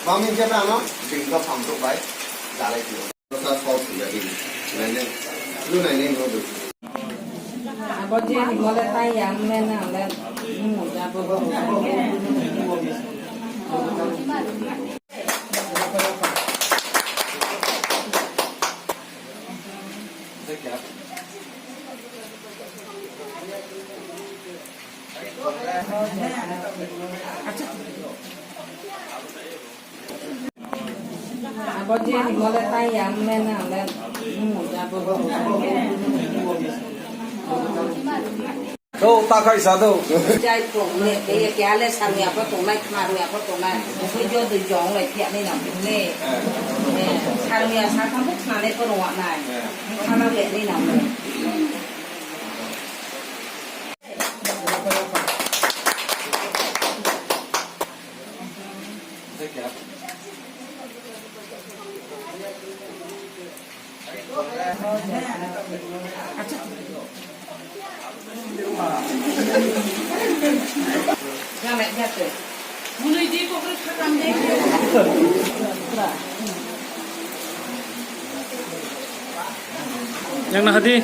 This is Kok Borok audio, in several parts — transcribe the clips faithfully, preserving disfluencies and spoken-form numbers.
Mami je ano bingko phamtok bai jalai tio. Sa sol sujadi. Naine. Lu naine no do. Abo je mole tai yang men na le. Hmm, abo. Abo je mole tai yang men na le. Hmm, abo. Do, ta khai sa do. Jai pok ne, ke ye ke ale sangya pa tongnai, khna ruya pa tongnai. Oi jo dui jong lai thia ni nang ne. Eh, sangya sa kham buk khna ne ko ruwa nai. Khna le ni nang ne. Yang na hadi.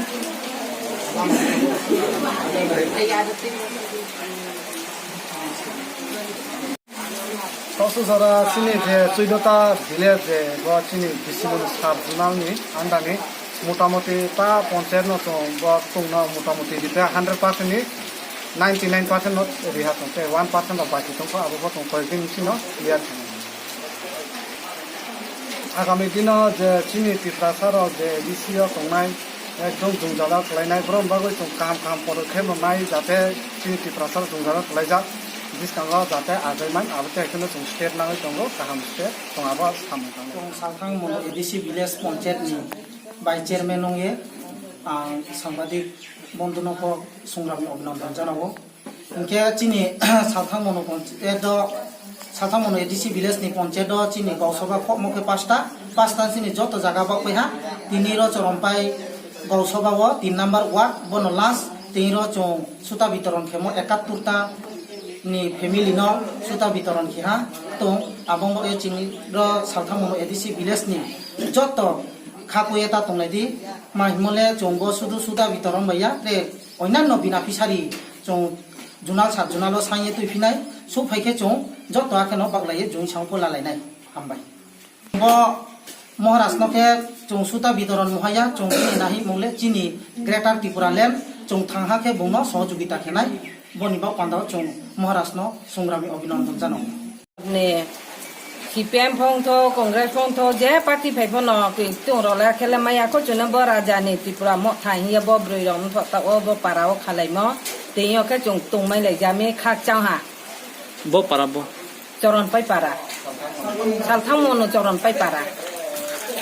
Tosu jora chini je chuidota village je bo chini bisimon sub zonal ni under ni motamoti ta ponchayat no chwng bo tongno motamoti jete hundred percent ni ninety nine percent no riha tong tei one percent rok baki tongkho abo bo tong koi din chino clear khainai. Agami dino je chini Tiprasa rok je A D C o tongnai ekdom jwngjalo kwlainai, borok bagwi chwng kaham kaham podokkhep rwnai, jate chini Tiprasa rok jwngjalo kwlaijak bwskango jate agwi man, abo tei haikhe chwng step nangwi tongo, kaham step chwng abo samung tangwi. Chwng Salthang Mono A D C village panchayat ni vice chairman wngwi ang sangbadik bondhuno kok songramni abhinandan janago. Hingkhe chini Salthang Mono panchayat o, Salthang Mono A D C village ni panchayat o chini Gausabha khokmo khe pasta, pasta chini joto jaga bak paiha. Tini ro Chorompai Gausabha o tin number ward, bono last, tini ro chwng suta bitoron khemo ekattur ta ni family no suta bitoron khiha tong. Abong bo e chini ro Salthang Mono A D C village ni joto kha kuye ta tonglai di, ma himole chwng bo sudu suta bitoron baiya, tre Onyanno bina phisari chwng junal sat junalo sangye twi phinai, suk phai khe chwng joto akheno baklaiye juni samung pho lalainai. Hambai. Bo Maharaj no khe chwng suta bitoron muhaya, chwng bini nahi mole chini Greater Tripura Land chwng thangha khe bungno sohojogita khenai. Boni bak pandao chwng Maharaj no songramni abhinandan jano. Ni C P M phongtho, Congress phongtho, je party phai phano, ki tung rok le khele maya ko chwngno bo raja ni Tripura motha hiya bo bwrwi rok wngtho ta o bo para o khalaimo, tei o khe chwng tongmai lai jami khakchang ha. Bo para bo? Choron pai para. Salthang Mono Choron pai para.